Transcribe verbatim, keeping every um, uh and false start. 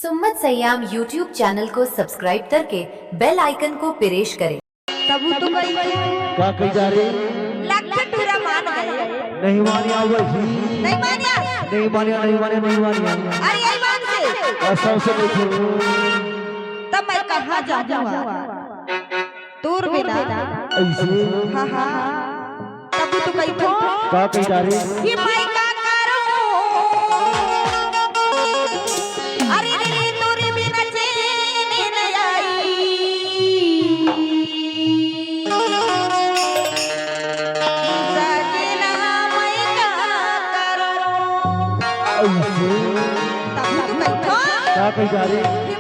सुम्मत Siam YouTube channel को subscribe करके बेल आइकन को प्रेस करें। तब वो तो कही, का कही जा रही? लख टूरा मान गए। नहीं मानिया वही। नहीं मानिया। नहीं मानिया, नहीं मानिया, नहीं मानिया। अरे यही मान से। कसम से नहीं। तब मैं कहाँ जाऊँगा? दूर में ना। ऐसे? हाँ, हाँ। तब तो कही तो। का कही जा रही? कि मैं का करूं? अरे रे रे, तोरे बिना चैन न आई। सजना मैं का करूं? ऐसे? तब तो कही तो। का कही जा रही? कि